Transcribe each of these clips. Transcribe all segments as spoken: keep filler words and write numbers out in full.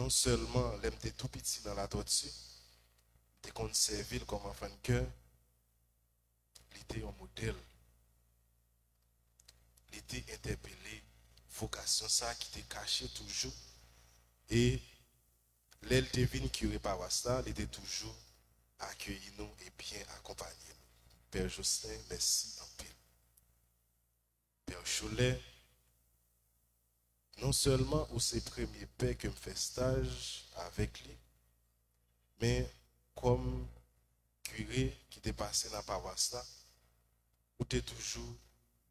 Non sèlman lè m te tou piti nan Latòti, m te konn sèvi l kòm anfannkyè, li te yon modèl. Li te entèpele vokasyon sa a ki te kache toujou. E lè l te vin kire pawas la, li te toujou akeyi nou e byen akonpanye nou. Pè Jocelyn, mèsi anpil. Pè Cholet, non sèlman ou se premye pè ke m fè staj avèk li, men kòm kire ki te pase nan pawas la, ou te toujou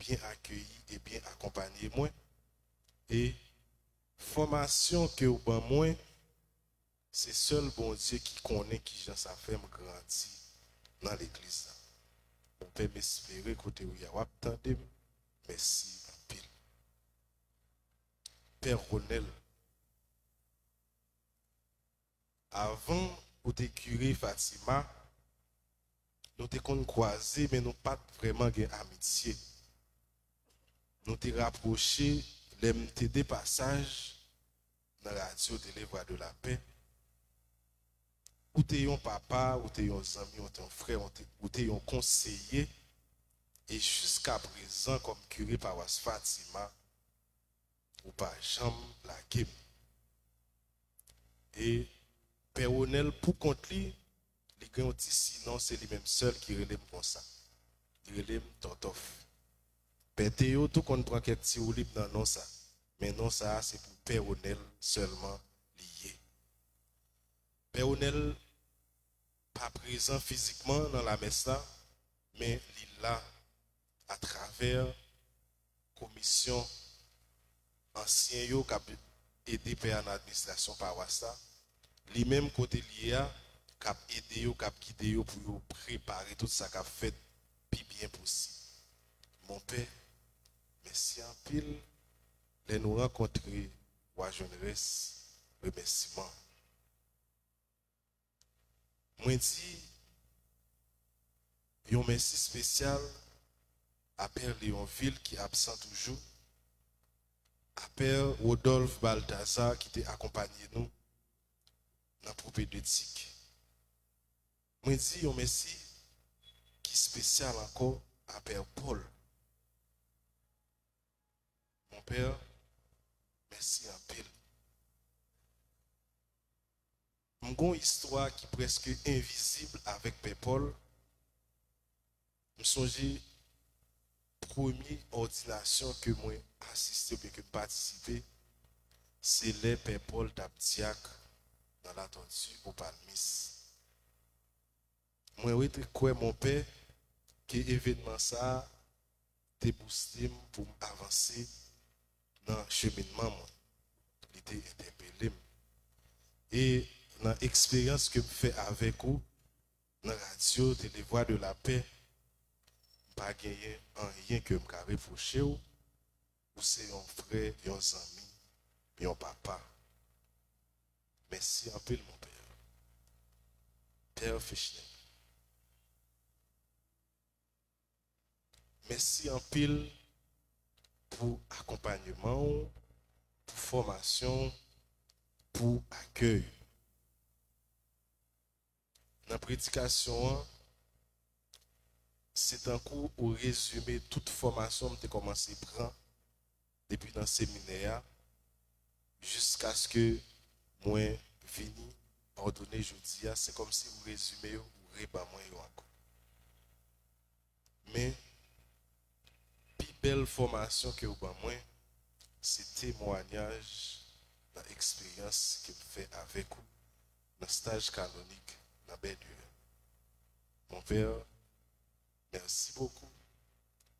byen akeyi e byen akonpanye mwen. E fòmasyon ke w ban mwen, se sèl Bondye ki konnen kijan sa fè m grandi nan legliz la. Monpè, m espere kote w ye a, w ap tande m. Mèsi anpil. Pè Ronel, avan ou te kire Fatima, nou te konn kwaze, men nou pa t vrèman gen amitye. Nou te rapwoche lè m te de pasaj nan radyo Tele Vwa de la Pè. Ou te yon papa, ou te yon zanmi, ou te yon frè, ou te, ou te yon konseye. E jiska prezan, kòm kire pawas Fatima, ou pa janm lage m. E Pè Ronel, pou kont li, li gen yon ti sinon, se li menm sèl ki rele m konsa. Li rele m Tòtòf. Pè Teyo tou konn pran kèk ti woulib nan non sa. Men non sa a, se pou Pè Ronel sèlman li ye. Pè Ronel pa prezan fizikman nan lamès la, men li la atravè komisyon ansyen yo k ap ede pè a nan administrasyon pawas la, li menm kote l ye a, k ap ede yo, k ap gide yo pou yo prepare tout sa k ap fèt pi byen posib. Monpè, mèsi anpil. Lè nou rankontre, w a jwenn rès remèsiman. Mwen di yon mèsi espesyal a Pè Leonvil ki absan toujou, a Pè Rodolphe Balthazar ki te akonpanye nou nan pwopedyetik. Mwen di yon mèsi ki espesyal ankò a Pè Paul. Monpè, mèsi anpil. M gon istwa ki prèske envizib avèk Pè Paul. M sonje premye òdinasyon ke mwen asiste oubyen ke m patisipe, se lè Pè Paul t ap dyak nan Latòti Opalmis. Mwen rete kwè, Monpè, ke evènman sa a te bouste m pou m avanse nan cheminman mwen. Li te entèpele m. E nan eksperyans ke m fè avèk ou nan radyo Tele Vwa de la Pè, m pa genyen anyen ke m ka repwoche w. Ou se yon frè, yon zanmi, yon papa. Mèsi anpil, Monpè. Pè Fishner. Mèsi anpil pou akonpanyeman w, pou fòmasyon w, pou akèy ou. Nan predikasyon an, se tankou ou rezime tout fòmasyon m te kòmanse pran depi nan seminè a, jiskaske mwen vini òdone jodi a, se kòmsi ou rezime yo, ou reban mwen yo ankò. Men, pi bèl fòmasyon ke w ban mwen, se temwayaj nan eksperyans ke m fè avèk ou nan staj kanonik nan Bèdye. Mon pè, mèsi bokou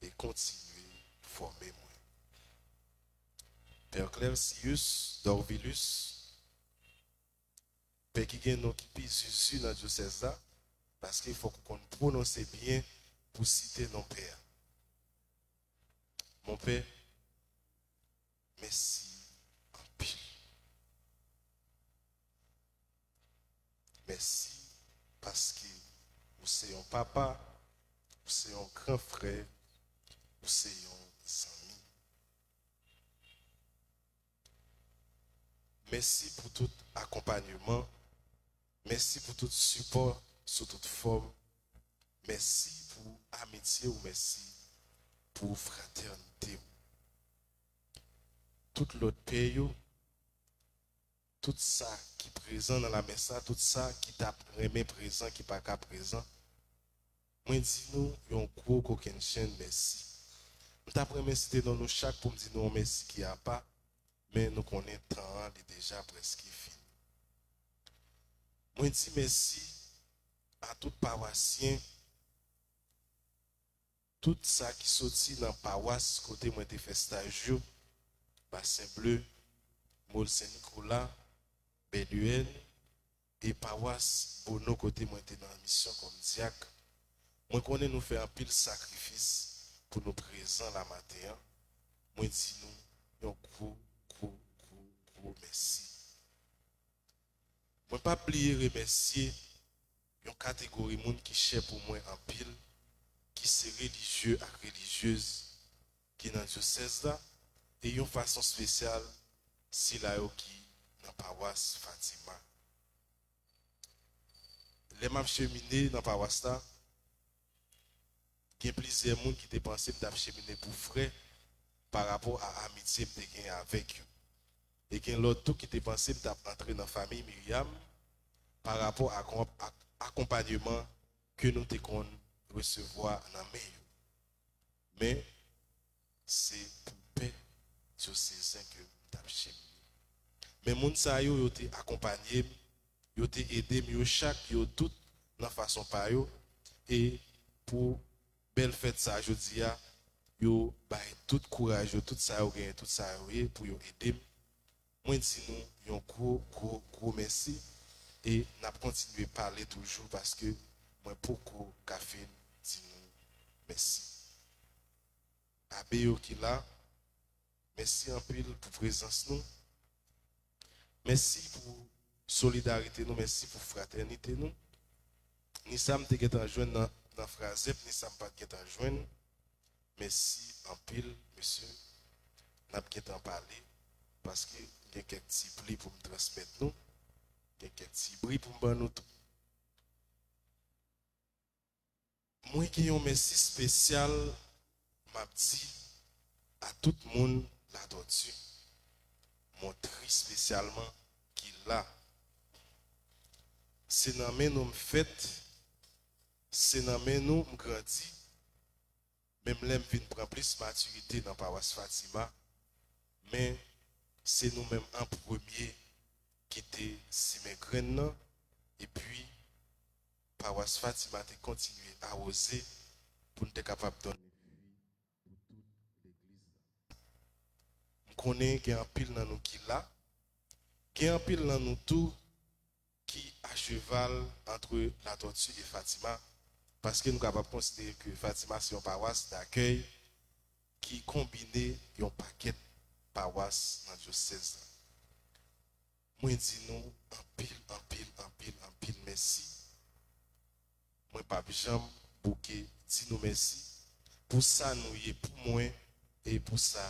e kontinye fòme mwen. Pè Clercius Dorvilus, pè ki gen non ki pi zizi nan dyosèz la, paske fòk ou konn pwononse byen pou site non pè a. Mon pè, mèsi anpil. Mèsi paske ou se yon papa, ou se yon gran frè, ou se yon zanmi. Mèsi pou tout akonpanyeman. Mèsi pou tout sipò sou tout fòm. Mèsi pou amitye w. Mèsi pou fratènite w. Tout lòt pè yo, tout sa ki prezan nan lamès la, tout sa ki t ap renmen prezan, ki pa ka prezan, mwen di nou yon gwo kokennchenn mèsi. M t ap renmen site non nou chak pou m di nou yon mèsi ki apa, men nou konnen tan an li deja prèske fini. Mwen di mèsi a tout pawasyen, tout sa ki soti nan pawas kote mwen te fè staj yo, Basen Ble, Mòl Sen Nikola, Bèlyèn, e pawas Bono kote mwen te nan misyon kòm dyak. Mwen konnen nou fè anpil sakrifis pou nou prezan la maten an. Mwen di nou yon gwo, gwo, gwo, gwo mèsi. Mwen p ap bliye remèsye yon kategori moun ki chè pou mwen anpil, ki se relijye ak relijyez ki nan dyosèz la, e yon fason espesyal, sila yo ki nan pawas Fatima. Lè m ap chemine nan pawas la, gen plizyè moun ki te panse m t ap chemine pou frè pa rapò a amitye m te gen avèk yo. E gen lòt tou ki te panse m t ap antre nan fanmi Myriam pa rapò a, ak akonpanyeman ke nou te konn resevwa nan men yo. Men, se pou pè dyosezen ke m t ap chemine. Men moun sa yo, yo te akonpanye m, yo te ede m, yo chak, yo tout nan fason pa yo. E pou bèl fèt sa jodi a, yo bay tout kouraj yo, tout sa yo genyen, tout sa yo ye pou yo ede m. Mwen di nou yon gwo, gwo, gwo mèsi e n ap kontinye pale toujou paske mwen poko ka fin di nou mèsi. Abe yo ki la, mèsi anpil pou prezans nou. Mèsi pou solidarite nou, mèsi pou fratènite nou. Ni sa m te gentan jwenn nan, nan frazèp, ni sa m pa t gentan jwenn. Mèsi anpil, mesye. N ap gentan pale, paske gen kèk ti pli pou m transmèt nou, gen kèk ti bri pou m ban nou tou. Mwen gen yon mèsi espesyal m ap di a tout moun Latòti, Montri espesyalman ki la. Se nan men nou m fèt, se nan men nou m grandi, menm lè m vin pran plis matirite nan pawas Fatima, men se nou menm an premye ki te simen grenn nan, epi pawas Fatima te kontinye awoze pou n te kapab donnen fwi pou tout legliz la. M konnen gen anpil nan nou ki la, gen anpil nan nou tou ki a cheval antre Latòti e Fatima, paske nou kapab konsidere ke Fatima se yon pawas dakèy ki konbine yon pakèt pawas nan dyosèz la. Mwen di nou anpil, anpil, anpil, anpil mèsi. Mwen p ap janm bouke di nou mèsi pou sa nou ye pou mwen e pou sa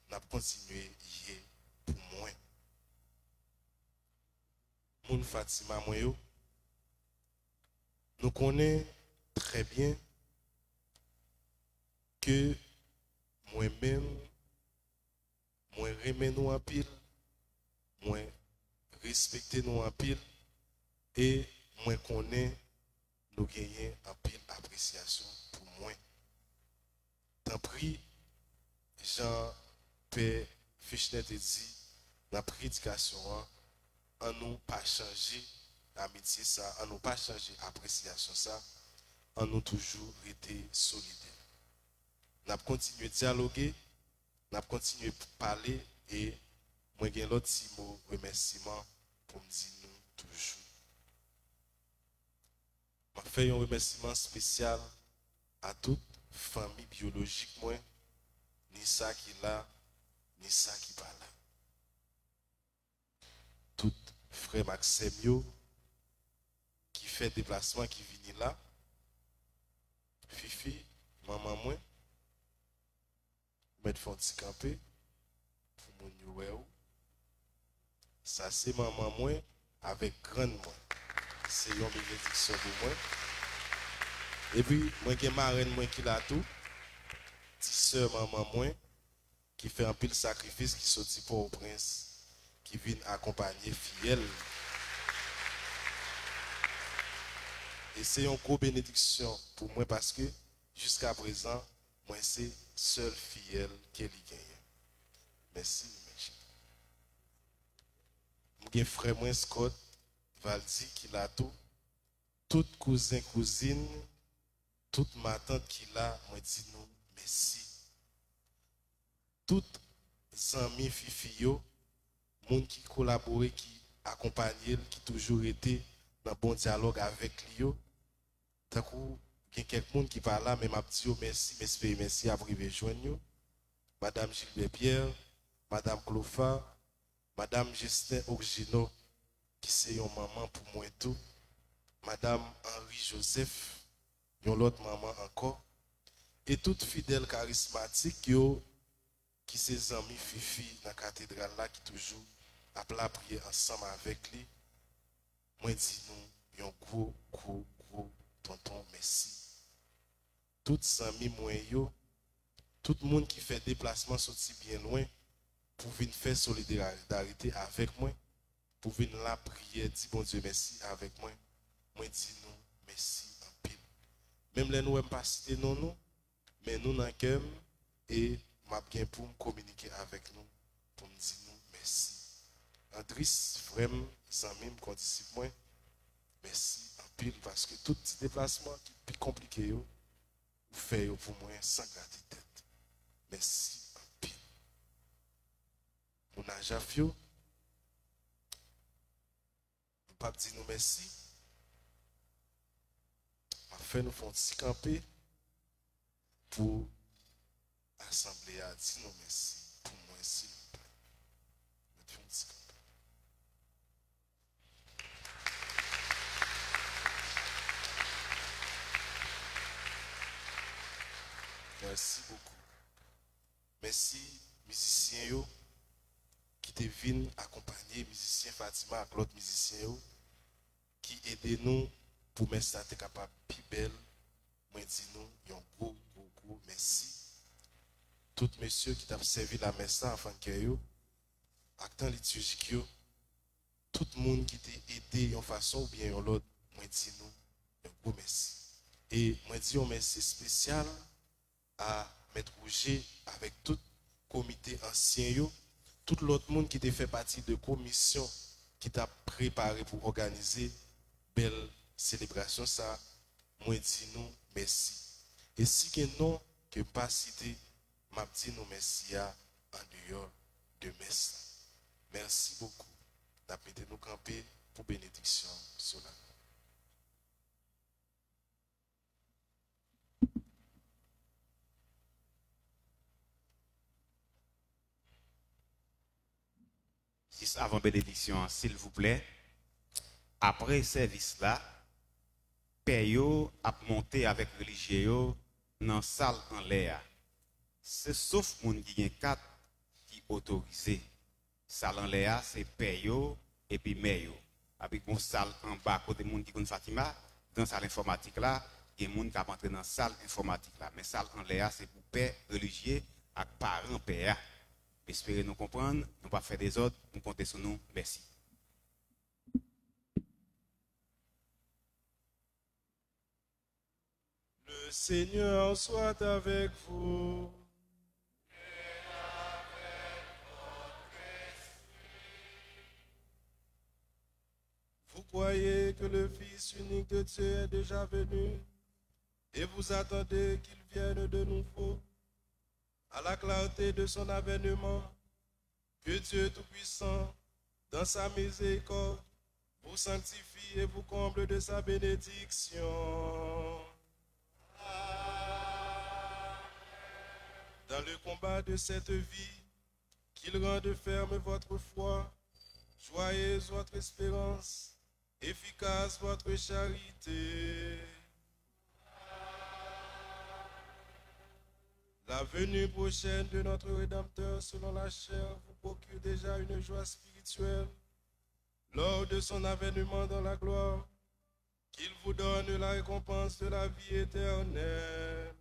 n ap kontinye ye pou mwen. Moun Fatima mwen yo, nou konnen trè byen ke mwen menm, mwen renmen nou anpil, mwen respekte nou anpil, e mwen konnen nou genyen anpil apresyasyon pou mwen. Tanpri, jan Pè Fichner te di nan predikasyon an, an nou pa chanje amitye sa, an nou pa chanje apresyasyon sa, an nou toujou rete solidè. N ap kontinye dyaloge, n ap kontinye pale, e mwen gen lòt ti mo remèsiman pou m di nou toujou. M ap fè yon remèsiman espesyal a tout fanmi byolojik mwen, ni sa ki la, ni sa ki pa la. Tout frè m ak sè m yo ki fè deplasman, ki vini la, Fifi, manman mwen, ou mèt fè yon ti kanpe pou moun yo wè ou. Sa se manman mwen avèk grann mwen. Se yon benediksyon pou mwen. Epi, mwen gen marenn mwen ki la tou. Ti sè manman mwen, ki fè anpil sakrifis, ki soti Pòtoprens, ki vin akonpanye fiyèl. E se yon gwo benediksyon pou mwen paske, jiska prezan, mwen se sèl fiyèl ke li genyen. Mèsi, Michel. M gen frè mwen, Scott Valdy, ki la tou. Tout kouzen, kouzin, tout matant ki la, mwen di nou mèsi. Tout zanmi Fifi yo, moun ki kolabore, ki akonpanye l, ki toujou rete nan bon dyalòg avèk li yo. Tankou gen kèk moun ki pa la, men m ap di yo mèsi, m espere mèsi ap rive jwenn yo. Madam Gilbert Pierre, Madam Clofa, Madam Justin Oxgino, ki se yon manman pou mwen tou. Madam Henri Joseph, yon lòt manman ankò. E tout fidèl karismatik yo, ki se zanmi Fifi nan katedral la, ki toujou ap lapriyè ansanm avèk li, mwen di nou yon gwo, gwo, gwo tonton mèsi. Tout zanmi mwen yo, tout moun ki fè deplasman soti byen lwen pou vin fè solidarite avèk mwen, pou vin lapriyè, di Bondye mèsi avèk mwen, mwen di nou mèsi anpil. Menm lè nou wè m pa site non nou, men nou nan kè m, e m ap gen pou m kominike avèk nou, pou m di nou mèsi. Andris, frè m, zanmi m, kondisip mwen, mèsi anpil, paske tout ti deplasman ki pi konplike yo, ou fè yo pou mwen san grate tèt. Mèsi anpil. Moun Ajaf yo, m p ap di nou mèsi. M ap fè nou fè yon ti kanpe pou asanble a di nou mèsi pou mwen, silvouplè. Mèt fè yon ti kanpe. Mèsi bokou. Mèsi mizisyen yo ki te vin akonpanye mizisyen Fatima ak lòt mizisyen yo ki ede nou pou mès la te kapab pi bèl. Mwen di nou yon gwo, gwo, gwo mèsi. Tout mesye ki t ap sèvi lamès la an fannkè yo, ak tan litijik yo, tout moun ki te ede yon fason oubyen yon lòt, mwen di nou yon gwo mèsi. E mwen di yon mèsi espesyal a Mèt Rouge avèk tout komite ansyen yo, tout lòt moun ki te fè pati de komisyon ki t ap prepare pou òganize bèl selebrasyon sa, mwen di nou mèsi. E si gen non ke m pa site, m ap di nou mèsi a andeyò de mès la. Mèsi bokou. N ap mete nou kanpe pou benediksyon solennèl. Jis avan benediksyon an, silvouplè, apre sèvis la, pè yo ap monte avèk relijye yo nan sal anlè a. Se sof moun ki gen kat ki otorize. Sal anlè a, se pè yo epi mè yo. Epi gon sal anba kote moun ki konn Fatima, nan sal enfòmatik la, gen moun k ap antre nan sal enfòmatik la. Men sal anlè a, se pou pè relijye ak paran pè a. M espere nou konprann, nou p ap fè dezòd, m konte sou nou. Mèsi. Le Seigneur soit avec vous. Vous croyez que le Fils unique de Dieu est déjà venu et vous attendez qu'il vienne de nouveau à la clarté de son avènement. Que Dieu Tout-Puissant, dans sa miséricorde, vous sanctifie et vous comble de sa bénédiction. Dans le combat de cette vie, qu'il rende ferme votre foi, joyeuse votre espérance, efficace votre charité. La venue prochaine de notre Rédempteur selon la chair vous procure déjà une joie spirituelle lors de son avènement dans la gloire, qu'il vous donne la récompense de la vie éternelle.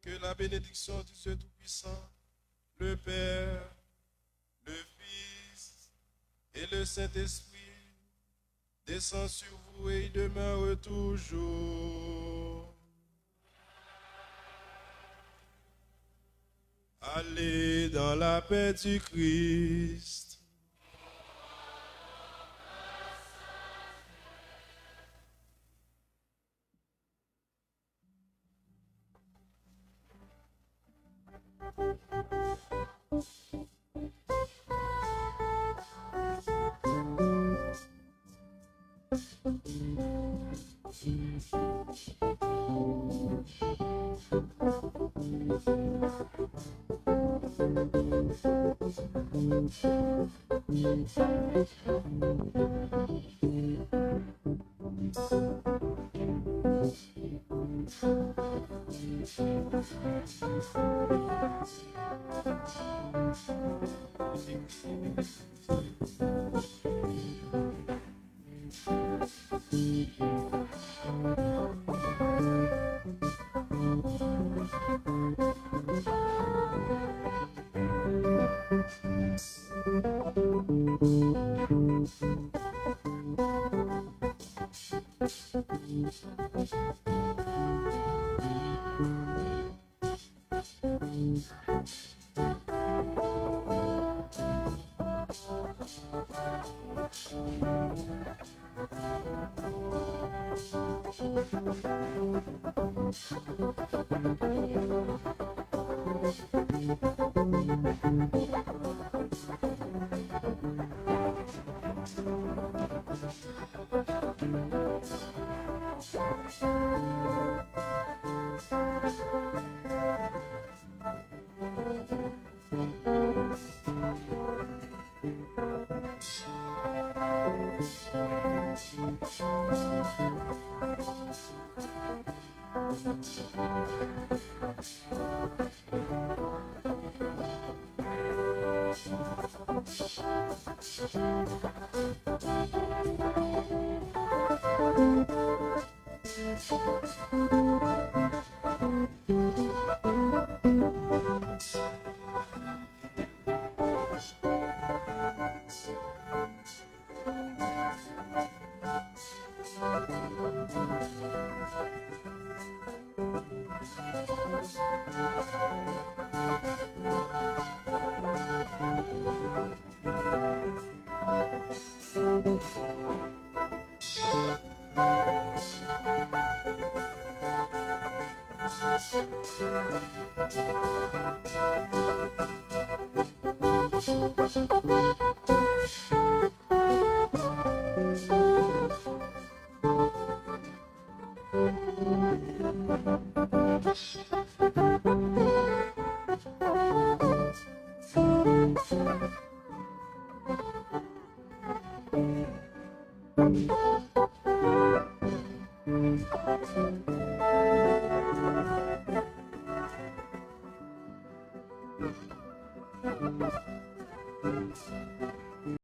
Que la bénédiction du Dieu Tout-Puissant, le Père, le Fils et le Saint-Esprit descend sur vous et y demeure toujours. Allez dans la paix du Christ.